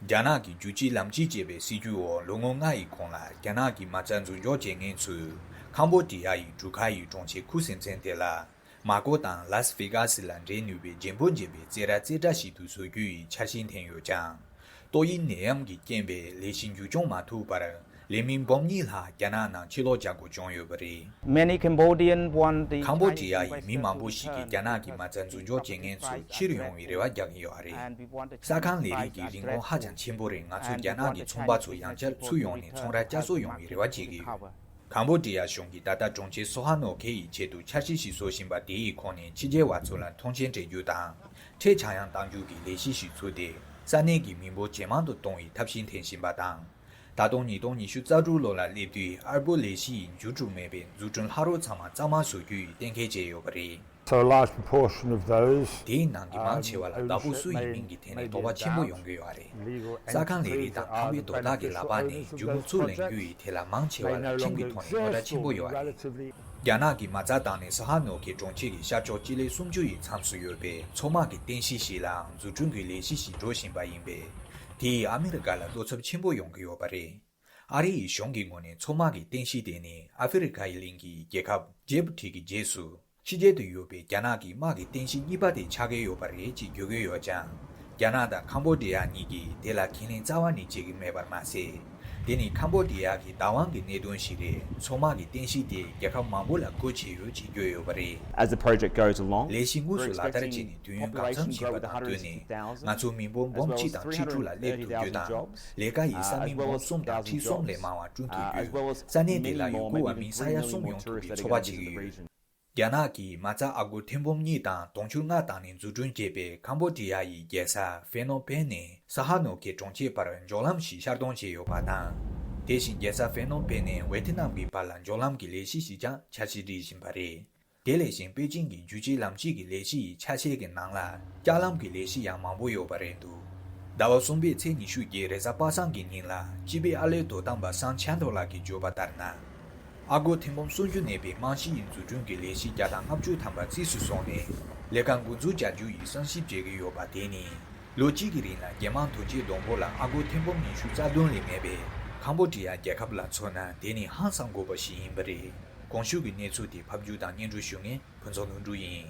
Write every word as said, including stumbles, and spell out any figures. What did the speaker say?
རྒྱ་ནག་གི་རྒྱུ་ཆའི་ལམ་སྤྱི་ཅེས་པའི་སྲིད་ཇུས་འོག་ལོ་ངོ་ལྔ་ཡི་གོང་ལ་རྒྱ་ནག་གི་མ་རྩ་འཛུགས་འཇོག་བྱེད་མཁན་ཚོས་ཁམ་བོ་ཌི་ཡ་ཡི་གྲུ་ཁ་ཡི་གྲོང་ཁྱེར་ཁུ་སིམ་ཚན་དེ་ལ་མ་ཀོ་དང་ལཱས་ཝེ་གཱ་སི་ལ་འགྲན་ནུས་པའི་རྒྱན་པོ་འབྱེད་པའི་རྩེད་ར་རྩེ་གྲ་ཞིག་ཏུ་བཟོ་རྒྱུ་ཡི་འཆར་གཞི་འཐེན་ཡོད་ཀྱང་། ཏོག་དབྱིབས་ནད་ཡམས་ཀྱི་རྐྱེན་པས་ལས་གཞི་མཇུག་སྐྱོང་མ་ཐུབ་པར་ལས་མི་འབུམ་གཉིས་ལྷག་རྒྱ་ནག་ནང་ཕྱིར་ལོག་བྱ་དགོས་བྱུང་ཡོད་པ་རེད། Many Cambodian want the ཁམ་བོ་ཌི་ཡ་ཡི་མི་མང་པོ་ཞིག་གིས་རྒྱ་ནག་གི་མ་རྩ་འཛུགས་འཇོག་བྱེད་མཁན་ཚོ་ཕྱིར་ཡོང་བའི་རེ་བ་རྒྱག་གི་ཡོད་རེད། ས་ཁང་ལས་རིགས་ཀྱི་རིན་གོང་ཧ་ཅང་ཆེན་པོ་རེད། ང་ཚོས་རྒྱ་ནག་གི་ཚོང་པ་ཚོ་ཡང་བསྐྱར་ཚུར་ཡོང་ནས་ཚོང་ར་བསྐྱར་གསོ་ཡོང་བའི་རེ་བ་བྱེད་ཀྱི་ཡོད། ཁམ་བོ་ཌི་ཡ་གཞུང་གིས་ད་ལྟ་གྲོང་ཁྱེར་སོ་ཧ་ནོ་ཁེ་ཡི་ཆེད་དུ་འཆར་གཞི་ཞིག་བཟོ་བཞིན་པ་དེའི་ཁོངས་ནས་ཕྱི་རྒྱལ་བ་ཚོ་ལ་མཐོང་མཆན་སྤྲད་རྒྱུ་དང་། འཕྲལ་ཆག་ཡང་གཏང་རྒྱུ་གི་ལས་གཞི་ཞིག་ཚུགས་ཏེ་ས་གནས་ཀྱི་མི་འབོར་ཇེ་མང་དུ་གཏོང་བའི་ཐབས་ཤེས་འཐེན་བཞིན་པ་དང་། ད་དུང་ཉིས་སྟོང་ཉི་ཤུ་རྩ་དྲུག་ལོ་ལ་སླེབས་དུས་ཨར་པོ་ལས་གཞི་ཡི་མཇུག་གྲུབ་མེད་པའི་འཛུགས་སྐྲུན་ལྷག་རོ་ཚང་མ་གཙང་མ་བཟོ་རྒྱུ་ཡི་གཏན་འཁེལ་བྱས་ཡོད་པ་རེད། So a large proportion of those དེའི་ནང་གི་མང་ཆེ་བ་ལ་བདག་པོ་སུ་ཡིན་མིན་གྱི་ཐད་ནས་དོགས་པ་ཆེན་པོ་ཡོང་གི་ཡོད་རེད། ས་ཁང་ལས་རིགས་དང་ཁང་པའི་དོ་བདག་གི་ལག་པ་ནས་རྒྱུ་དངོས་ཚུར་ལེན་རྒྱུ་ཡི་ཐད་ལ་མང་ཆེ་བ་ལ་ཁྲིམས་ཀྱི་ཐོག་ནས་ངོ་ར་ཆེན་པོ་ཡོད་རེད། རྒྱ་ནག་གིས་མ་རྩ་བཏང་ནས་ས་ཧ་ནོ་ཁའི་གྲོང་ཁྱེར་གྱི་ཤར་ཕྱོགས་སྤྱི་ལེ་སུམ་ཅུ་ཡི་མཚམས་སུ་ཡོད་པའི་མཚོ་དམག་གི་རྟེན་གཞི་ཞིག་ལའང་འཛུགས་སྐྲུན་གྱི་ལས་གཞི་ཞིག་འགྲོ་བཞིན་པ་ཡིན་པས། དེས་ཨ་མི་རི་ཀ་ལ་བློ་འཚབ་ཆེན་པོ་ཡོང་གི་ཡོད་པ་རེད། ཨ་རི་ཡི་གཞུང་གི་ངོས་ནས་མཚོ་དམག་གི་རྟེན་གཞི་དེ་ནི་ཨ་ཧྥེ་རི་ཁ་ཡི་གླིང་གི་རྒྱལ་ཁབ་ཇེབ་ཁྲི་གི་རྗེས་སུ་ཕྱི་རྒྱལ་དུ་ཡོད་པའི་རྒྱ་ནག་གི་དམག་གི་རྟེན་གཞི་གཉིས་པ་དེ་ཆགས་ཀྱི་ཡོད་པ་རེད་ཅེས་བརྗོད་ཀྱི་ཡོད་ཀྱང་། རྒྱ་ནག་དང་ཁམ་བོ་ཌི་ཡ་གཉིས་ཀྱིས་དེ་ལ་ཁས་ལེན་རྩ་བ་ནས་བྱེད་ཀྱི་མེད་པར་མ་ཟད། དེ་ནི་ཁམ་བོ་ཌི་ཡ་གི་བདག་དབང་གི་གནད་དོན་ཞིག་རེད། མཚོ་དམག་གི་རྟེན་གཞི་དེ་རྒྱལ་ཁབ་མང་པོ་ལ་སྒོ་ཕྱེ་ཡོད་ཅེས་བརྗོད་ཡོད་པ་རེད། As the project goes along, ལས་གཞི་དངོས་སུ་ལག་བསྟར་བྱས་ནས་དུས་ཡུན་གང་འཚམ་ཕྱིན་པ་དང་བསྟུན་ནས་ང་ཚོ་མི་འབོར་འབུམ་གཅིག་དང་ཁྲི་དྲུག་ལ་སླེབས་ཐུབ་རྒྱུ་དང་། ལས་ཀ་ཡི་ས་མིག་འབུམ་གསུམ་དང་ཁྲི་གསུམ་ལས་མང་བ་བསྐྲུན་ཐུབ་རྒྱུ། ས་གནས་དེ་ལ་ཡུལ་སྐོར་བ་མི་ས་ཡ་གསུམ་ཡོང་ཐུབ་པའི་ཚོད་དཔག་བྱེད་ཀྱི་ཡོད། རྒྱ་ནག་གིས་མ་རྩ་ཨ་སྒོར་ཐེར་འབུམ་གཉིས་དང་དུང་ཕྱུར་ལྔ་བཏང་ནས་འཛུགས་སྐྲུན་བྱས་པའི་ཁམ་བོ་ཌི་ཡ་ཡི་རྒྱལ་ས་ཕེ་ནོམ་ཕེན་ནས་ས་ཧ་ནོ་ཁའི་གྲོང་ཁྱེར་བར་འཇོག་ལམ་ཞིག་ཤར་གཏོང་བྱས་ཡོད་པ་དང་། དེ་བཞིན་རྒྱལ་ས་ཕེ་ནོམ་ཕེན་ནས་ཝེ་ཐི་ནམ་གྱི་བར་ལ་འཇོག་ལམ་གྱི་ལས་གཞི་ཞིག་ཀྱང་འཆར་གཞི་སྒྲིག་བཞིན་པ་རེད། དེ་ལས་གཞན་པེ་ཅིང་གི་རྒྱུ་ཆའི་ལམ་སྤྱི་གི་ལས་གཞི་ཡི་ཆ་ཤས་ཀྱི་ནང་ལ་ལྕགས་ལམ་གྱི་ལས་གཞི་ཡང་མང་པོ་ཡོད་པ་རེད་འདུག་ཟླ་བ་གསུམ་པའི་ཚེས་ཉི་ཤུ་བརྒྱད་རེས་གཟའ་པ་སངས་ཀྱི་ཉིན་ལ་སྤྱི་པའི་ཨར་ལས་དོ་དམ་པ་སང་ཆན་ཐོ་ལགས་ཀྱིས་བརྗོད་པ་ལྟར་ན། ཨ་སྒོར་ཐེར་འབུམ་སུམ་ཅུ་གནས་པའི་རྨང་གཞི་ཡི་འཛུགས་སྐྲུན་གྱི་ལས་གཞི་བརྒྱ་དང་ལྔ་བཅུ་ཐམ་པ་རྩིས་སུ་བཟུང་ནས་ལས་ཀ་འགོ་འཛུགས་བྱ་རྒྱུ་ཡི་བསམ་ཞིབ་བྱེད་ཀྱི་ཡོད་པ་དེ་ནི། ལོ་གཅིག་གི་རིང་ལ་རྒྱལ་དམངས་དོན་གཅོད་བསྡོམས་པོ་ལ་ཨ་སྒོར་ཐེར་འབུམ་ཉི་ཤུ་རྩ་བདུན་ལས་མེད་པས། ཁམ་བོ་ཌི་ཡ་རྒྱལ་ཁབ་ལ་མཚོན་ན་དེ་ནི་ཧང་སང་དགོས་པ་ཞིག་ཡིན་པ་རེད། གོང་ཞུས་ཀྱི་གནས་ཚུལ་དེ་ཕབ་སྒྱུར་དང་སྙན་སྒྲོན་ཞུ་མཁན་ཕུན་ཚོགས་ལྷུན་གྲུབ་ཡིན།